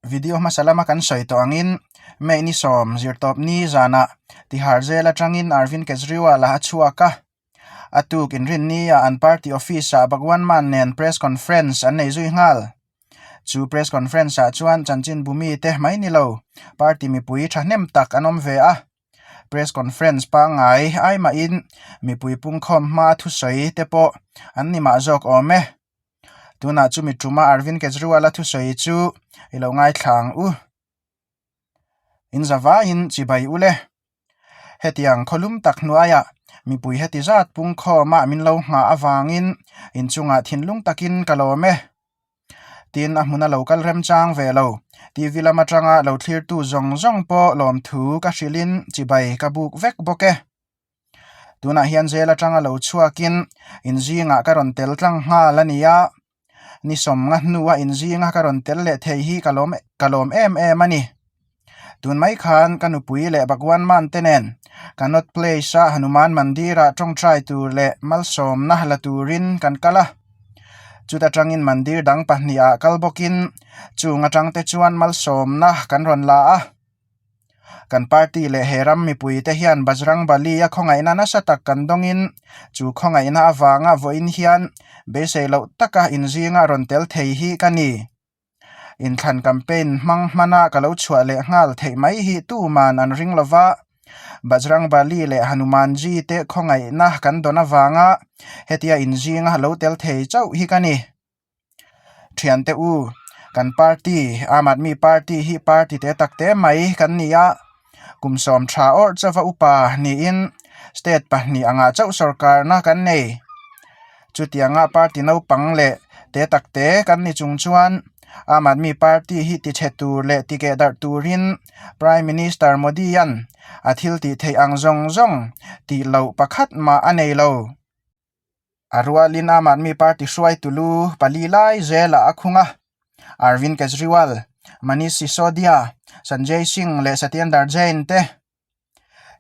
Video hmasa lama kan sawi tawh angin May ni sawm zirtawpni zanah Tihar Jail atangin Arvind Kejriwal a chhuak a. A tuk inrinnia an party office-ah Bhagwan Mann nen press conference an nei zui nghal. Chu press conference-ah chuan chanchinbu mite mai ni lo, party mipui thahnem tak an awm ve a. Press conference pangngai ai mahin mipui pungkhawm hma thusawi te pawh an ni mah zawk awm e. Tunah chumi tuma Arvind Kejriwal-a thusawi chu i lo ngaithla ang u. In zavaiin chibai u le. Hetiang khawlum tak hnuaiah mipui heti zat pungkhawma min lo nghah avangin inchungah thinlung takin ka lawm e. Tin, a hmuna lo kal remchang ve lo. TV lam atanga lo thlirtu zawng zawng pawh lawmthu ka hrilhin chibai ka buk vek bawk e. Tunah hian jail atanga lo chhuakin inzingah ka rawn tel tlang nghal a ni a, ni sawmnga hnua inzinga ka rawn tel leh thei hi ka lawm ka lawm em em a ni. Tun mai khan ka nupui leh Bhagwan Man te nen Connaught Place a Hanuman Mandir ah tawngtai tur leh malsawmna la turin kan kal a. Chuta tangin mandir dang pahnih ah kal bawkin chung atang te chuan malsawmna kan rawn la a. Kan party leh he ram mipuite hian Bajrang Bali a khawngaihna nasa tak kan dawngin chu khawngaihna avanga vawiin hian beisei loh taka inzinga rawn tel thei hi ka ni. Inthlan campaign hmang hmana ka lo chhuah leh nghal theih mai hi tuman an ring lova, Bajrang Bali leh Hanumanji te khawngaihna kan dawn avanga hetia inzinga lo tel thei chauh hi ka ni. Thiante u, kan party, Aam Aadmi Party hi party te tak te mai kan ni a, kum sawm tha awrh chauva upa niin state pahnih angah chauh sorkarna kan nei. Chutianga party naupang leh te tak te kan ni chung chuan Aam Aadmi Party hi tichhe tur leh tikeh darh turin Prime Minister Modi-a'n a thil tih theih ang zawng zawng tih loh pakhat mah a nei lo. A rualin Aam Aadmi Party hruaitu lu pali lai zelah a khung a, Arvind Kejriwal, Manish Sisodia, Sanjay Singh leh Satyendar Jain te.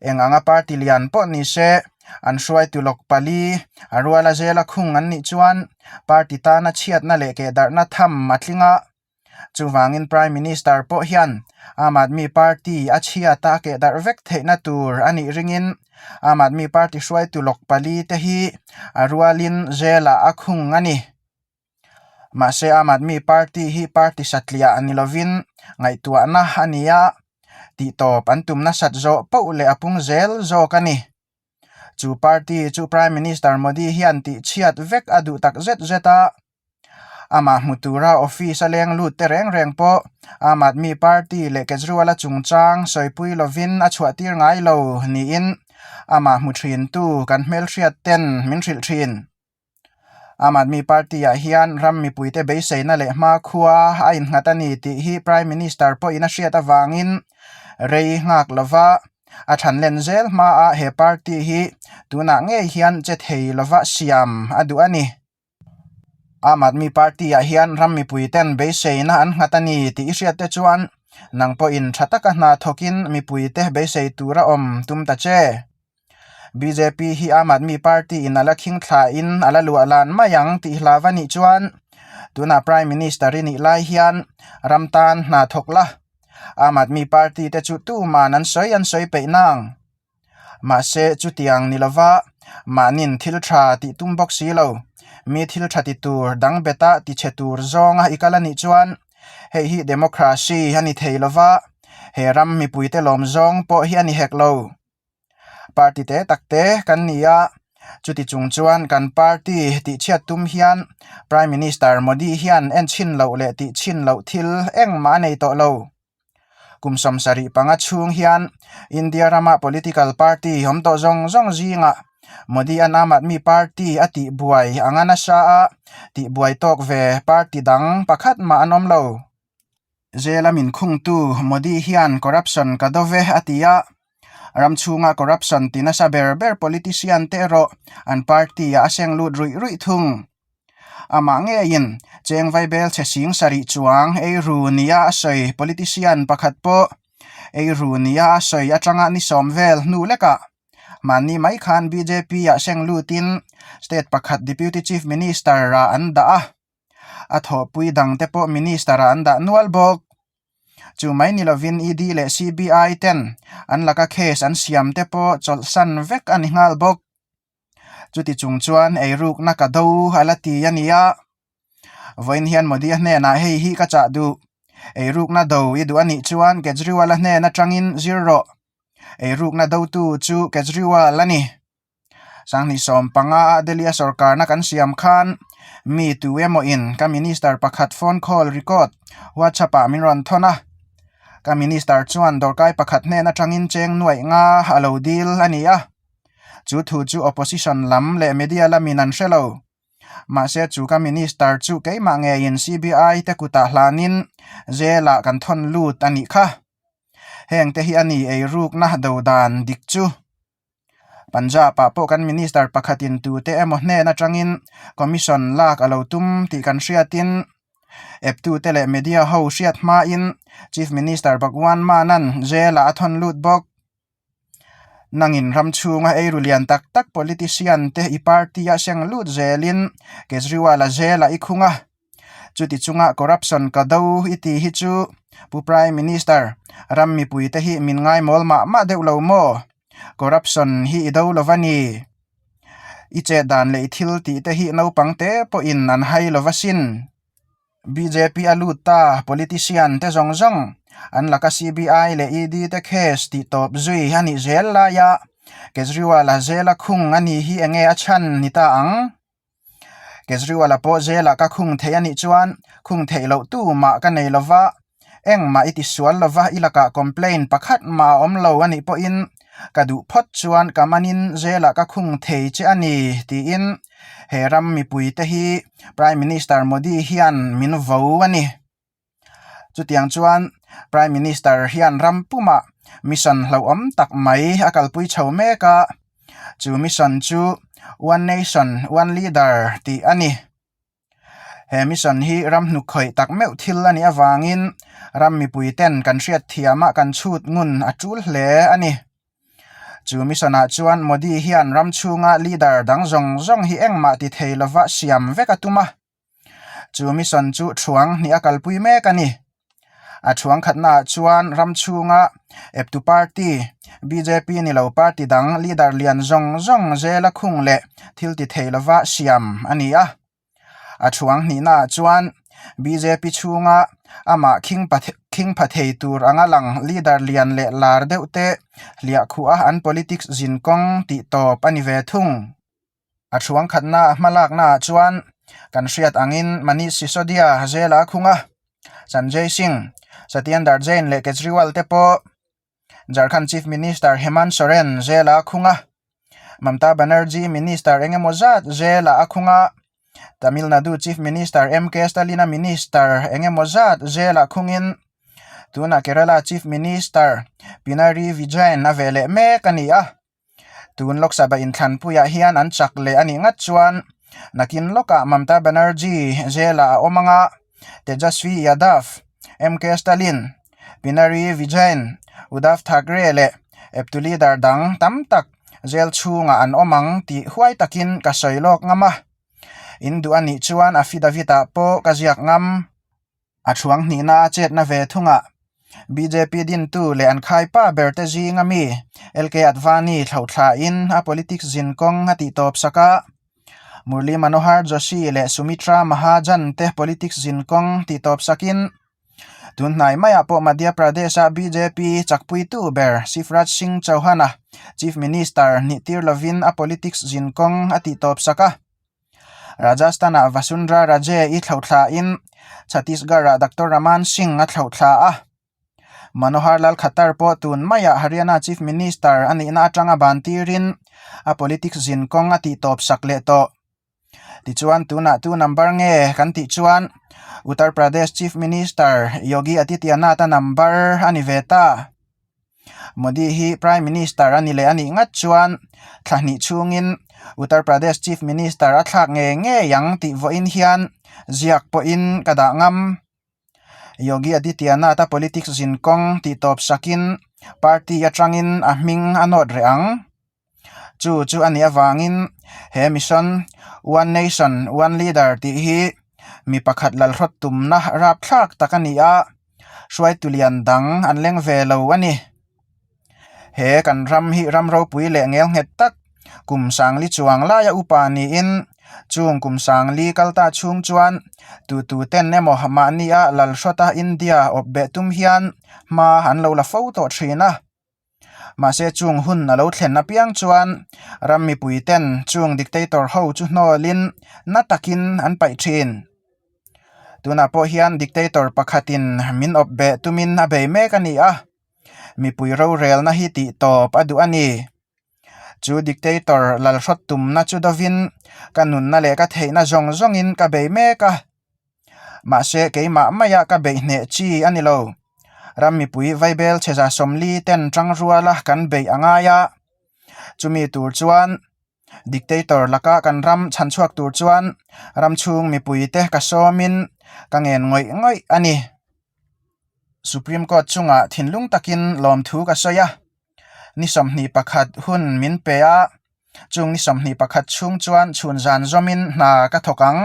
Eng anga party lian pawh ni se, an hruaitu lawk pali a ruala zela khung an nih chuan party tana chhiatna leh kehdarhna tham a tling a. Chuvangin Prime Minister pawh hian Aam Aadmi Party a chhiat a kehdarh vek theihna tur a nih ringin Aam Aadmi Party hruaitu lawk pali te hi a rualin jail-ah a khung a ni. Mahse Aam Aadmi Party hi party satliah ni lovin ngaihtuahna a ni a, tihtawp an tum nasat zawh poh leh a pung zel zawk a ni. Chu party chu Prime Minister Modi hian tihchhiat vek a duh tak zet zet a. Amah hmu tura office a leng lut te reng reng pawh Aam Aadmi Party leh Kejriwal-a chungchang sawipui lovin a chhuahtir ngai lo niin amah hmu thintu kan hmelhriat ten min hrilh thin. Aam Aadmi Party-ah hian ram mipuite beiseina leh hmakhua a innghat a ni tih hi Prime Minister pawhin a hriat avangin rei nghak lova a thanlen zel hmaah he party hi tunah ngei hian che thei lova siam a duh a ni. Aam Aadmi Party-ah hian ram mipuiten beiseina an nghat a ni tih i hriat te chuan nang pawhin tha taka hna thawkin mipuite beisei tura awm tum ta che. Bjp hi Aam Aadmi Party-in a la khing thlain a la luah lan mai ang tih hlav a nih chuan tunah Prime Minister i nih lai hian ram tan hna thawk la. Aam Aadmi Party te chu tuman an sawi an sawi peih nang. Mahse chutiang ni lova mahnin thil tha tih tum bawk si lo, mi thil tha ti tur dang beta ti chhe tur zawnga i kal a nih chuan hei hi democracy a ni thei lova, he ram mipuite lawm zawng pawh hi a ni hek lo. Party te tak te kan ni a, chuti chung chuan kan party tihchhiat tum hian Prime Minister Modi hian enchhin loh leh tihchhin loh thil engmah a nei tawh lo. Kum 75 chhung hian India rama political party awm tawh zawng zawng zingah Modi-a'n Aam Aadmi Party a tihbuai anga nasa a, tihbuai tawk ve party dang pakhat mah an awm lo. Jail-a min khungtu Modi hian corruption ka do ve a ti a, ram chhunga corruption ti nasa ber ber politician te erawh an party-ah a seng lut ruih ruih thung. Amah ngeiin cheng vaibel chhe sing sarih chuang eiru nia a sawi politician pakhat pawh eiru nia a sawi atanga ni sawm vel hnu lekah mahni mai khan bjp ah seng lutin state pakhat deputy chief minister ah an dah a, a thawhpui dangte pawh minister ah an dah nual bawk. Chu mai ni lovin ED leh CBI ten an laka case an siam te pawh chawlhsan vek a ni nghal bawk. Chuti chung chuan eirukna ka do a la ti a nia. Vawiin hian Modi-a hnenah hei hi ka chah duh. Eirukna do i duh a nih chuan Kejriwal-a hnen atangin zir rawh. Eirukna dotu chu Kejriwal a ni. Sanghnih 15 a Delhi-a sorkarna kan siam khan mi tu emaw in ka minister pakhat phone call record WhatsApp ah min rawn thawn a. Ka minister chuan dawrkai pakhat hnen atangin cheng nuaih nga a lo dil a ni a. Chu thu chu opposition lam leh media lamin an hre lo. Mahse chu ka minister chu keimah ngeiin CBI te kutah hlanin jail ah kan thawn lut a nih kha. Heng te hi a ni eirukna do dan dik chu. Punjab ah pawh kan minister pakhatin tute emaw hnen atangin commission lak a lo tum tih kan hriatin eptute leh media ho hriat hmain Chief Minister Bhagwan Mann-a'n jail ah a thawn lut bawk. Nangin ram chhunga eiru lian tak tak politician te i party a seng lut zelin Kejriwal-a jail ah i khung a. Chuti chunga corruption ka do i ti hi chu Pu Prime Minister, ram mipui te hi min ngaimawl mah mah deuh lo maw? Corruption hi i do lo va ni. I chet dan leh i thil tih te hi naupang te pawhin an hai lo va sin. Bjp a lut ta, politician te zawng zawng an laka CBI leh ED te case tih tawp zui a nih zel laia Kejriwal-a zela khung a ni hi enge a chhan ni ta ang? Kejriwal-a pawh zela ka khung theih a nih chuan khung theih loh tu mah ka nei lova, engmah i tisual lova i lakah complaint pakhat mah a awm lo a nih pawhin ka duh phawt chuan ka manin zelah ka khung thei che a ni tiin he ram mipuite hi Prime Minister Modi hian min vo a ni. Chutiang chuan Prime Minister hian ram pumah mission hlauhawm tak mai a kalpui chho mek a, chu mission chu One Nation, One Leader tih a ni. He mission hi ram hnuk khawih tak meuh thil a nih avangin ram mipui ten kan hriat thiamah kan chhut ngun a tul hle a ni. Chu mission ah chuan Modi hian ram chhunga leader dang zawng zawng hi engmah ti thei lova siam vek a tum a. Chu mission chu thuang hnih a kalpui mek a ni. A thuang khatnaah chuan ram chhunga eptu party, bjp ni lo party dang leader lian zawng zawng zela khung leh thil ti thei lova siam a ni a. A thuang hnihnaah chuan bjp chhunga amah khing khing pha thei tur anga lang leader lian leh lar deuh te hliah khuh a an politics zin kawng tih tawp a ni ve thung. A thuang khatna a hmalaknaah chuan kan hriat angin Manish Sisodia zela a khung a, Sanjay Singh, Satyendar Jain leh Kejriwal te pawh Jharkhand Chief Minister Hemant Soren zela a khung a, Mamta Banerjee Minister eng emaw zat zela a khung a, Tamil Nadu Chief Minister MK Stalin-a Minister eng emaw zat zela khungin tunah Kerala Chief Minister Pinarayi Vijayan a ve leh mek a ni a. Tun Lok Sabha inthlanpuiah hian an chak leh a nih ngat chuan nakin lawkah Mamta Banerjee jail-ah a awm ang a, Tejasvi Yadav, MK Stalin, Pinarayi Vijayan, Uddhav Thackeray leh eptu leader dang tam tak jail chhungah an awm ang tih huai takin ka sawi lawk ngam a. In duh a nih chuan affidavit-ah pawh ka ziak ngam. A thuang hnihna a chetna ve thungah bjp dintu leh an khaipa berte zinga mi LK Advani thlauhthlain a politics zin kawng a tihtawp sak a. Murli Manohar Joshi leh Sumitra Mahajan te politics zin kawng tihtawp sakin tun hnai maiah pawh Madhya Pradesh-a bjp chakpuitu ber Shivraj Singh Chauhan-a Chief Minister nih tir lovin a politics zin kawng a tihtawp sak a. Rajasthan-ah Vasundhara Raje i thlauhthlain Chhattisgarh-ah Doctor Raman Singh a thlauhthla a. Manohar Lal Khattar pawh tun maiah Haryana Chief Minister a nihna atanga ban tirin a politics zin kawng a tihtawp sak leh tawh. Tichuan tunah tu number nge kan tih chuan Uttar Pradesh Chief Minister Yogi Adityanath-a number a ni ve ta. Modi hi Prime Minister a ni leh a nih ngat chuan thla hnih chhungin Uttar Pradesh Chief Minister a thlak ngei ngei ang tih vawiin hian ziak pawhin ka dah ngam. Yogi Adityanath-a politics zin kawng tih tawp sakin party atangin a hming a nawt reh ang. Chu chu a nih avangin he mission One Nation, One Leader tih hi mi pakhat lalhrawt tumna rapthlak tak a ni a. Hruaitu lian dang an leng ve lo a ni. He kan ram hi ram ropui leh ngel nghet tak, kum sangli chuang laia upa niin chung kum sangli kal ta chhung chuan tutu ten emaw mahnia lalhrawta India awp beh tum hian hma an lo la fo tawh thin a. Mahse chung hun a lo thlen apiang chuan ram mipui ten chung dictator ho chu hnawlin na takin an paih thin. Tunah pawh hian dictator pakhatin min awp beh tumin a bei mek a ni a, mipui rorelna hi tih tawp a duh a ni. Chu dictator lalhrawt tumna chu dovin ka nunna leh ka theihna zawng zawngin ka bei mek a. Mahse keimah maia ka beih hneh chi a ni lo. Ram mipui vaibel chheza sawmli ten tangruala kan beih a ngai a. Chumi tur chuan dictator laka kan ram chhanchhuak tur chuan ram chhung mipuite ka sawmin ka ngen ngawih ngawih a ni. Supreme Court chungah thinlung takin lawmthu ka sawi a. Ni 21 hun min pe a, chung ni 21 chhung chuan chhun zan zawmin hna ka thawk ang.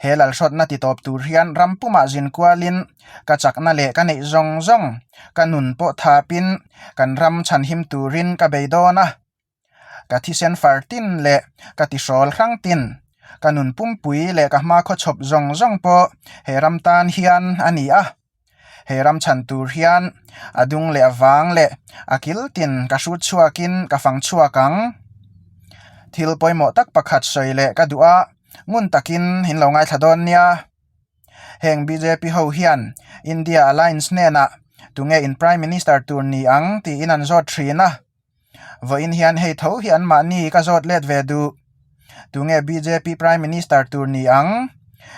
He lalhrawtna ti tawp tur hian ram pumah zin kualin ka chakna leh ka neih zawng zawng ka nun pawh thapin kan ram chhanhim turin ka bei dawn a. Ka thisen far tin leh ka tihrawl hrang tin, ka nun pumpui leh ka hmakhua chhawp zawng zawng pawh he ram tan hian a ni a. He ram chhan tur hian a dung leh a vang leh a kil tin ka hrut chhuakin ka fang chhuak ang. Thil pawimawh tak pakhat sawi leh ka duh a, ngun takin in lo ngaithla dawn nia. Heng bjp ho hian India Alliance hnenah tunge in Prime Minister tur ni ang tiin an zawt thin a. Vawiin hian hei tho hi anmahni ka zawt let ve duh. Tunge bjp Prime Minister tur ni ang?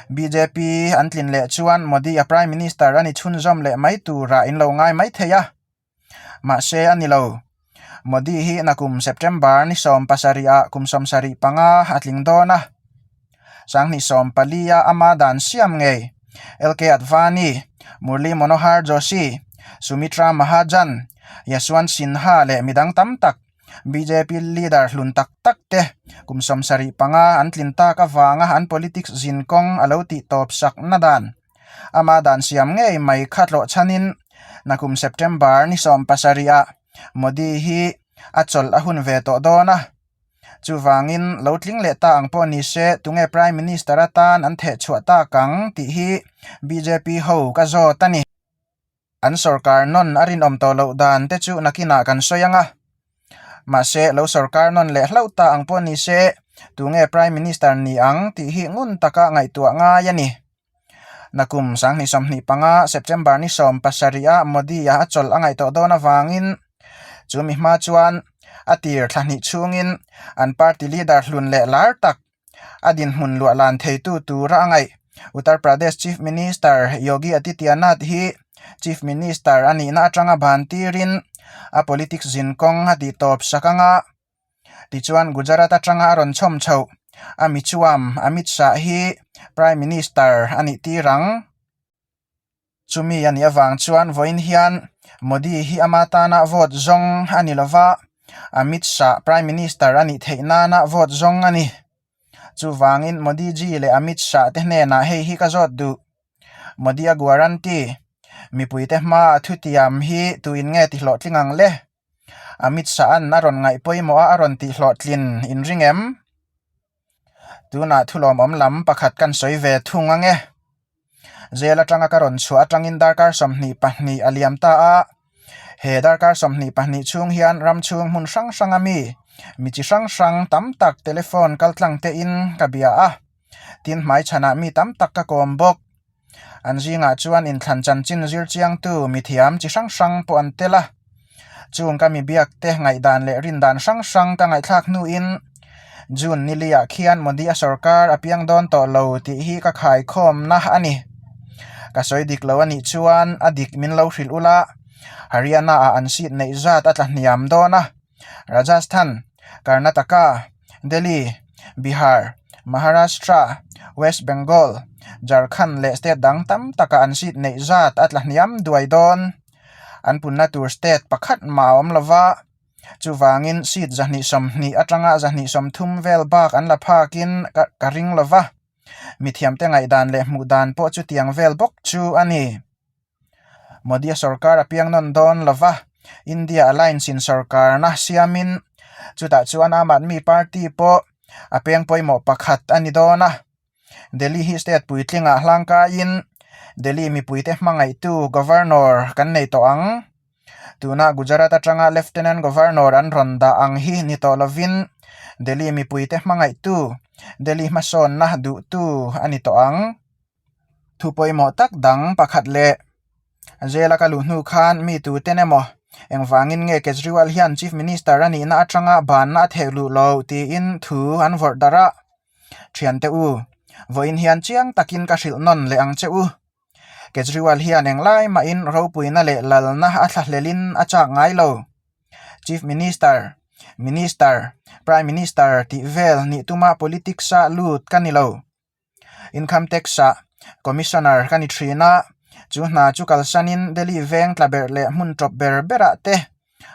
Bjp an tlin leh chuan Modi a Prime Minister a ni chhunzawm leh mai turah in lo ngai mai thei a. Mahse a ni lo. Modi hi nakum September ni 17 ah kum 75 a tling dawn a. 2014 a ama dan siam ngei LK Advani, Murli Manohar Joshi, Sumitra Mahajan, Yashwant Sinha leh midang tam tak bjp leader hlun tak tak te kum 75 an tlin tak avanga an politics zin kawng a lo tih tawp sak na dan ama dan siam ngei mai kha tlawh chhanin nakum September ni 17 ah Modi hi a chawlh a hun ve tawh dawn a. Chuvangin lo tling leh ta ang pawh ni se tunge Prime Minister atan an theh chhuah tak ang tih hi bjp ho ka zawt a ni. An sorkar nawn a rinawm tawh loh dan te chu nakinah kan sawi ang a. Mahse lo sorkar nawn leh hlauh ta ang pawh ni se tunge Prime Minister ni ang tih hi ngun taka ngaihtuah ngai a ni. Nakum 2025 September ni 17 a Modi-a a chawlh a ngaihtuah dawn avangin chu mi hma chuan a tir thla hnih chhungin an party leader hlun leh lar tak a dinhmun luah lan theitu tura a ngaih Uttar Pradesh Chief Minister Yogi Adityanath hi Chief Minister a nihna atanga ban tirin a politics zin kawng a tihtawp sak anga Tichuan Gujarat atanga a rawn chhawm chhoh a mi chuam Amit Shah hi Prime Minister a nih tir ang. Chumi a nih avang chuan vawiin hian Modi hi ama tana vote zawng a ni lova, Amit Shah Prime Minister a nih theih nana vote zawng a ni. Chuvangin Modi ji leh Amit Shah te hnenah hei hi ka zawt duh. Modi a guarantee, mipuite hmaa thutiam hi tuin nge tihlawhtling ang le? Amit Shah-a'n a rawn ngaih pawimawh a a rawn tihhlawhtlin in ring em? Tunah thulawmawm lam pakhat kan sawi ve thung ang e. Jail atanga ka rawn chhuah atangin darkar 22 a liam ta a. He darkar 22 chhung hian ram chhung hmun hrang hrang a mi, mi chi hrang hrang tam tak telephone kaltlang tein ka bia a. Tin hmaichhanah mi tam tak ka kawm bawk. An zingah chuan inthlan chanchin zir chiangtu mithiam chi hrang hrang pawh an tel a. Chung ka mi biak te ngaihdan leh rindan hrang hrang ka ngaihthlak hnuin June ni liah khian Modi a sorkar a piang dawn tawh lo tih hi ka khaikhawmna a ni. Ka sawi dik lo a nih chuan a dik min lo hrilh ula, Haryana ah an seat neih zat a tla hniam dawn a. Rajasthan, Karnataka, Delhi, Bihar, Maharashtra, West Bengal, Jharkhand leh state dang tam taka an seat neih zat a tla hniam duai dawn. An punna tur state pakhat mah a awm lova, chuvangin seat 220 atanga 230 vel bak an la phakin ka ring lova. Mithiamte ngaihdan leh hmuh dan pawh chutiang vel bawk chu a ni. Modi-a sorkar a piang nawn dawn lo va, India Alliance-in sorkarna siamin chutah chuan Aam Aadmi Party pawh a peng pawimawh pakhat a ni dawn a. Delhi hi state puitlingah hlangkaiin Delhi mipuite hmangaihtu Governor kan nei tawh ang. Tuna Gujarat atanga Lieutenant Governor an rawn dah ang hi ni tawh lovin Delhi mipuite hmangaihtu, Delhi hmasawnna duhtu a ni tawh ang. Thu pawimawh tak dang pakhat leh Jail a ka luh hnu khan mi tuten emaw engvangin nge Kejriwal hian Chief Minister a nihna atanga banna a theh luh lo tiin thu an vawrh darh a. Thiante u, vawiin hian chiang takin ka hrilh nawn leh ang che u. Kejriwal hian englai mahin ropuina leh lalna a thlahlelin a chak ngai lo. Chief Minister, Minister, Prime Minister tih vel nih tuma politics-a lut ka ni lo. Income Tax-ah Commissioner ka ni thin a, chu hna chu kalsanin Delhi veng tla ber leh hmun tawp ber berah te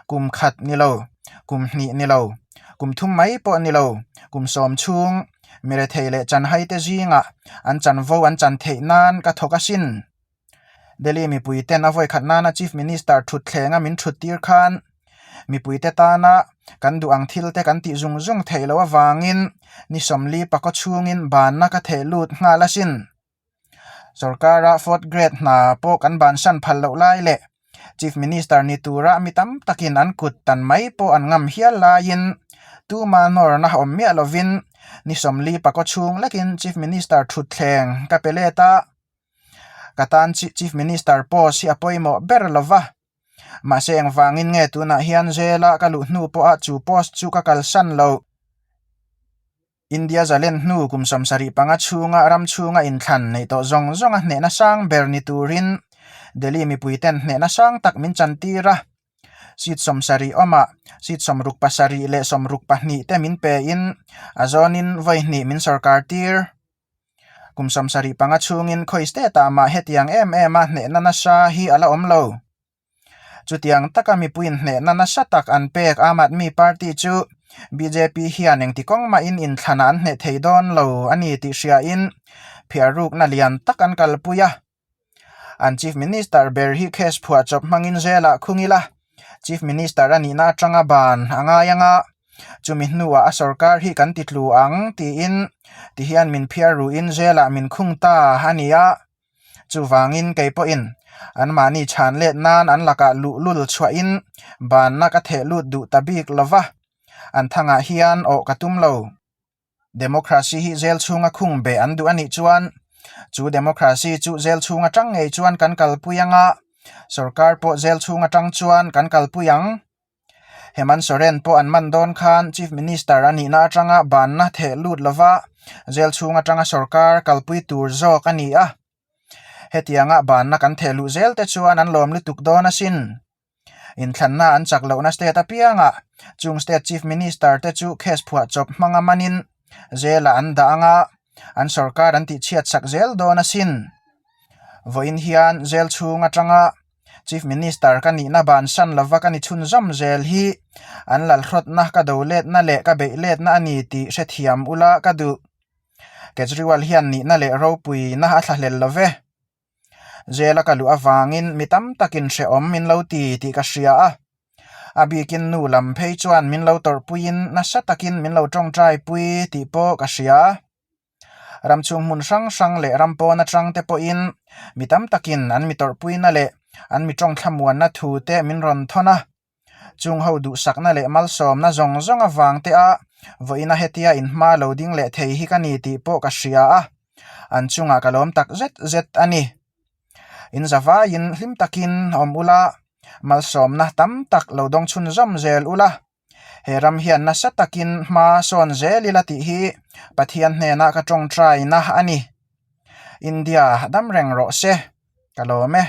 kum khat ni lo, kum hnih ni lo, kum thum mai pawh ni lo, kum sawm chhung mirethei leh chanhai te zingah an chanvo an chan theih nan ka thawk asin. Delhi mipui ten a vawikhat nana Chief Minister thut thlenga min thut tir khan mipui te tana kan duh ang thil te kan tih zung zung theih loh avangin ni sawmli pakaw chhungin banna ka theh lut nghal asin. Sorkara fourth grade hna pawh kan bansan phal loh lai leh Chief Minister ni tura mi tam takin an kut tan mai pawh an ngam hial laiin tuma nawrna awm miah lovin ni sawmli pakaw chhung lekin Chief Minister thutthleng ka pe let a. Ka tan Chief Minister post hi a pawimawh ber lo va, mahse engvangin nge tunah hian jail-a ka luh hnu pawha chu post chu ka kalsan loh. India zalen hnu kum 75 chhunga ram chhunga inthlan neih tawh zawng zawnga hnehna sang ber ni turin Delhi mipuiten hnehna sang tak min chantir a. Seat 70 awmah seat 67 leh 62 te min pein a zawnin vawi hnih min sorkar tir. Kum 75 chhungin khawi state ah mah hetiang em em a hnehna nasa hi a la awm lo. Chutiang taka mipuiin hnehna nasa tak an pek Aam Aadmi Party chu bjp hian engti kawng mahin inthlanah an hneh thei dawn lo a ni tih hriain phiarrukna lian tak an kalpui a. An Chief Minister ber hi case phuahchawp hmangin zelah khung ila Chief Minister a nihna atanga ban a ngai anga chumi hnuah a sorkar hi kan ti tlu ang tiin tihian min phiarruin zelah min khung ta a ni a. Chuvangin kei pawhin anmahni chhan let nan an lakah luhlul chhuahin banna ka theh lut duh ta bik lo va, an thangah hian awh ka tum lo. Democracy hi jail chhunga khung beh an duh a nih chuan chu democracy chu jail chhung atang ngei chuan kan kalpui anga, sorkar pawh jail chhung atang chuan kan kalpui ang. Hemant Soren pawh an man dawn khan Chief Minister a nihna atanga banna theh lut lova jail chhung atanga sorkar kalpui tur zawk a ni a. Hetianga banna kan theh luh zel te chuan an lawm lutuk dawn asin. Inthlanna an chak lohna state apiangah chung state Chief Minister te chu case phuahchawp hmanga manin jail-ah an dah anga an sorkar an tihchhiat sak zel dawn asin. Vawiin hian jail chhung atanga Chief Minister ka nihna bansan lova ka ni chhunzawm zel hi an lalhrawtna ka do letna leh ka beih letna a ni tih hrethiam ula ka duh. Kejriwal hian nihna leh ropuina a thlahlel lo ve. Jail a ka luh avangin mi tam takin hrehawm min lo ti tih ka hria a. A bikin nu lam phei chuan min lo tawrhpuiin nasa takin min lo tawngtaipui tih pawh ka hria. Ram chhung hmun hrang hrang leh ram pawn atang te pawhin mi tam takin an mi tawrhpuina leh an mi tawngthlamuanna thu te min rawn thawn a. Chung ho duhsakna leh malsawmna zawng zawng avang te a vawiina hetia inhma lo ding leh thei hi ka ni tih pawh ka hria a, an chungah ka lawm tak zet zet a ni. In zavaiin hlim takin awm ula, malsawmna tam tak lo dawng chhunzawm zel ula. He ram hian nasa takin hma sawn zel ila tih hi Pathian hnenah ka tawngtaina a ni. India dam reng rawh se, ka lawm e.